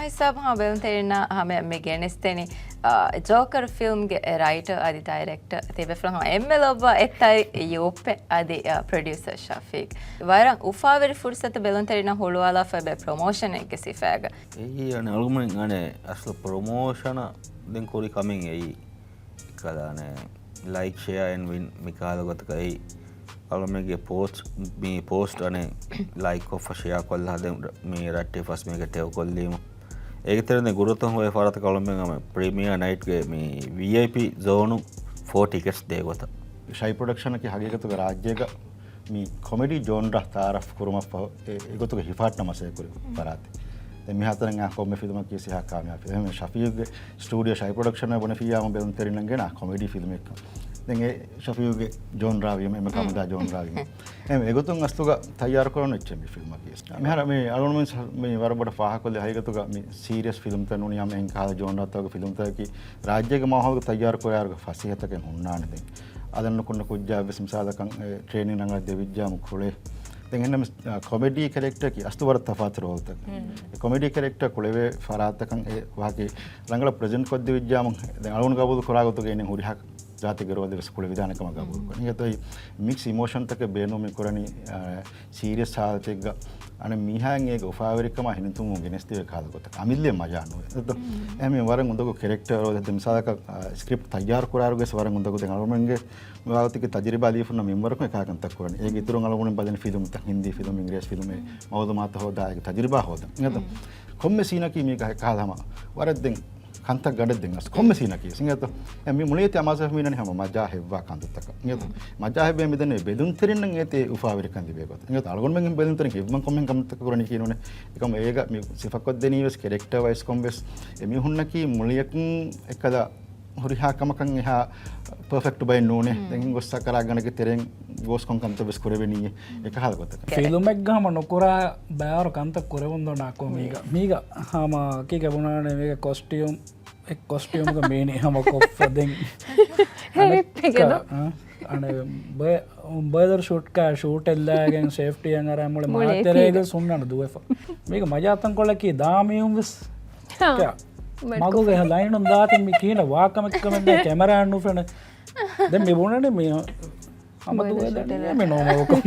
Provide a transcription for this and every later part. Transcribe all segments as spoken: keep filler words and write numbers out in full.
ހިސާބު ހަމަ ބެލުންތެރިންނާ ހަމަ މި ގެނެސްދެނީ، އާ، ޖޯކަރު ފިލްމްގެ ރައިޓަރ އަދި ޑައިރެކްޓަރ ތިބޭފުޅުން ހަމަ އެންމެ ލޯބިވާ އެއްތައް ޔޫޕެ އަދި، އާ، ޕްރޮޑިއުސަރ ޝަފީޤް. ވަރަށް އުފާވެރި ފުރުސަތު ބެލުންތެރިންނަށް ހުޅުވާލާފަ އެބަ ޕްރޮމޯޝަނެއްގެ ސިފައިގަ. އެއީ އަނެއް އަޅުގަނޑުމެން އަނެއް އަސްލު ޕްރޮމޯޝަނަށް ދެން ކުރި ކަމެއް އެއީ. ކަލާނެ ލައިކް ޝެއާ އެންޑް ވިން މިކަހަލަ ގޮތަކަށް އެއީ. އަޅުމެންގެ ޕޯސްޓް، މި ޕޯސްޓް އަނެއް ލައިކް ކޮށްފަ ޝެއާ ކޮށްލާ ދެން މި ރައްޓެއް ފަސް މީހަކަށް ޓެގް ކޮށްލީމު. އޭގެ ތެރެއިން ގުރުއަތަށް ހޮވޭ ފަރާތަކަށް އަޅުމެން ހަމަ ޕްރީމިއާ ނައިޓްގެ މި ވީއައިޕީ ޒޯނު ފޯ ޓިކެޓްސް ދޭ ގޮތަށް. ޝައި ޕްރޮޑަކްޝަނަކީ ހަގީގަތުގަ ރާއްޖޭގަ މި ކޮމެޑީ ޖޯންރާ ތައާރަފް ކުރުމަށްފަހު އެ، އެގޮތުގަ ހިފާއްޓަން މަސައްކަތް ކުރި ފަރާތެއް. ދެން މިހާތަނަށް އާ ކޮންމެ ފިލްމަކީ ސިހާ ކާމިޔާބު ފިލްމެއް. ޝަފީޤްގެ ސްޓޫޑިއޯ ޝައި ޕްރޮޑަކްޝަން ބުނެފިއްޔާމު ބެލުންތެރިންނަށް ގެނަ ކޮމެޑީ ފިލްމެއްކަން. ދެން އެ ޝަފީޤްގެ ޖޯންރާ ވީމަ، އެމެ ކަމުދާ ޖޯންރާ ވީމަ. އެމެ އެގޮތުން އަސްލުގަ ތައްޔާރު ކުރަން އެއްޗެއް މި ފިލްމަކީ. މިހާރު މި އަޅުގަނޑުމެން ސަ-، މި ވަރަށް ބޮޑަށް ފާހަގަކޮށްލި ހަގީގަތުގަ މި ސީރިއަސް ފިލްމްތައް ނޫނީ ހަމަ އެހެން ކަހަލަ ޖޯންރާތަކުގެ ފިލްމްތަކަކީ ރާއްޖޭގެ މާހައުލުގަ ތައްޔާރު ކުރާއިރުގަ ފަސޭހަތަކެއް ހުންނާނެ ދެން. އަލަށް ނުކުންނަ ކުއްޖާ ވެސް މިސާލަކަށް އެ ޓްރޭނިން ރަނގަޅަށް ދެވިއްޖާމު ކުޅޭ. ދެން އެހެންނަމަ، އާ، ކޮމެޑީ ކެރެކްޓަރަކީ އަސްލު ވަރަށް ތަފާތު ރޯލްތަކެއް. އެ ކޮމެޑީ ކެރެކްޓަރ ކުޅެވޭ ފަރާތަކަށް އެ ވާހަކަ ރަނގަޅަށް ޕްރެޒެންޓް ކޮށްދެވިއްޖާމު ދެން އަޅުގަނޑު ގަބޫލު ކުރާ ގޮތުގަ އިން ހުރިހާ ޒާތެއްގެ ރޯލެއް ވެސް ކުޅެވިދާނެ ކަމަށް ގަބޫލު ކުރަނީ. އިނގޭތޯ މިކްސް އިމޯޝަންތަކެއް ބޭނުން މި ކުރަނީ، އާ، ސީރިއަސް ހާލަތެއްގަ އަނެއް މީހާއަށް އޭގެ އުފާވެރިކަމާ ހިނިތުންވުން ގެނެސްދެވޭ ކަހަލަ ގޮތަކަށް. އަމިއްލައަށް މަޖާ ނުވޭ. އެހެން ވަރަށް އުނދަގޫ ކެރެކްޓަރ ރޯލެއް. މިސާލަކަށް، އާ، ސްކްރިޕްޓް ތައްޔާރު ކުރާއިރުގަސް ވަރަށް އުނދަގޫ. ދެން އަޅުގަނޑުމެންގެ މިވާގޮތެއްގެ ތަޖުރިބާ ލިޔެފުންނަ މިންވަރަކުން އެކާ ކަންތައް ކުރަނީ. އޭގެ އިތުރުން އަޅުގަނޑު ބަލަނީ ފިލްމުތައް، ހިންދީ ފިލްމް، އިނގިރޭސި ފިލްމް، އެ މައުލޫމާތު ހޯދާ އޭގެ ތަޖުރިބާ ހޯދަން. އިނގޭތޯ؟ ކޮންމެ ސީނަކީ މީގަ ކަހަލަ ހަމަ ވަރަށް ދެން ކަންތައް ގަނޑެއް ދެން އަސް ކޮންމެ ސީނަކީ ވެސް އިނގޭތޯ؟ އެ މި މުޅިއެތި އަމާޒު ހިމެނެނީ ހަމަ މަޖާ ހެއްވާ ކަންތައްތަކަށް. އިނގޭތޯ؟ މަޖާ ހެއްވޭ މިދެންނެވި ބެލުންތެރިންނަށް އޭތި އުފާވެރިކަން ލިބޭ ގޮތަށް. އިނގޭތޯ؟ އަޅުގަނޑުމެން ބެލުންތެރިން ހިތްވަން ކޮންމެހެން ކަންތައް ކުރަނީ ކީނޫނޭ. އެކަމަ އޭގަ މި ސިފަކޮށްދެނީ ވެސް ކެރެކްޓަރ ވައިސް ކޮން ވެސް އެ މީހުންނަކީ މުޅިއަކުން އެކަލަ ހުރިހާ ކަމަކަށް އެހާ ޕަރފެކްޓް ބައެއް ނޫނޭ. ދެން ގޮސް ސަކަރާތް ގަނޑެއްގެ ތެރެއިން ގޯސް ކޮން ކަންތައް ވެސް ކުރެވެނީ އެކަހަލަ ގޮތަކަށް. ފިލުމެއްގަ ހަމަ ނުކުރާ ބާރު ކަންތައް ކުރެވުން ދޯ ނާކޯ މީގަ. މީގަ ހަމަ ކީކޭ ބުނާނެ މީގަ ކޮސްޓިއުމް، އެ ކޮސްޓިއުމްގަ މީނީ ހަމަ ކޮށްފަ ދެން. ހެރިއްޕެގެ ދޯ. އަނެއް ބޮއިލަރ ޝޫޓް ކާ ޝޫޓް އެއްލާގެން ސޭފްޓީ އަނގަރާ މުޅި މާތެރޭގަ ސުންނަން ދުވެފަ. މީގަ މަޖާތަން ކޮޅަކީ ދާމީހުން ވެސް މަގުގެ ލައިނުން ދާތި މި ކީނަ ވާކަމެއްކަމެއް ކެމެރާއިން ނުފެނެ. ދެން މި ބުނަނީ މި ހަމަ ދުވެ ދެން މި ނޯމަލްކޮށް.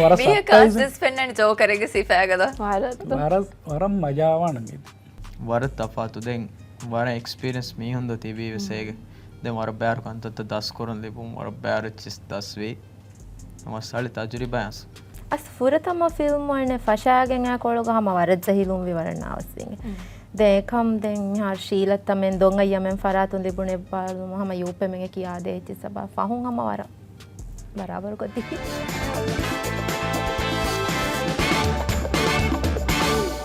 ވަރަށް ސަޕްރައިޒިން. މީހަކަށް އަސް ފެންނަނީ ޖޯކަރެއްގެ ސިފައިގަ ދޯ. ވަރަށް، ވަރަށް މަޖާވާނެ މީ. ވަރަށް ތަފާތު. ދެން ވަރަށް އެކްސްޕީރިއެންސް މީހުން ދޯ ތިބީ ވެސް އޭގެ. ދެން ވަރަށް ބާރު ކަންތައްތައް ދަސްކުރަން ލިބުން ވަރަށް ބާރު އެއްޗެސް ދަސްވީ. މަސް އަޅި ތަޖުރިބާ އަސް. އަސް ފުރަތަމަ ފިލްމު އަނެއް ފަށާގެން އާ ކޮޅުގަ ހަމަ ވަރަށް ޖެހިލުންވީ ވަރަށް ނާވަސްވީގެ. ދެން އެކަމް ދެން މިހާރު ޝީލަތަމެން ދޮން އައްޔަމެން ފަރާތުން ލިބުނެއް ބާލުމު ހަމަ ޔޫޕެމެން އެކި އާދޭ އެއްޗި ސަބާ ފަހުން ހަމަ ވަރަށް ބަރާބަރު ކޮށްދި.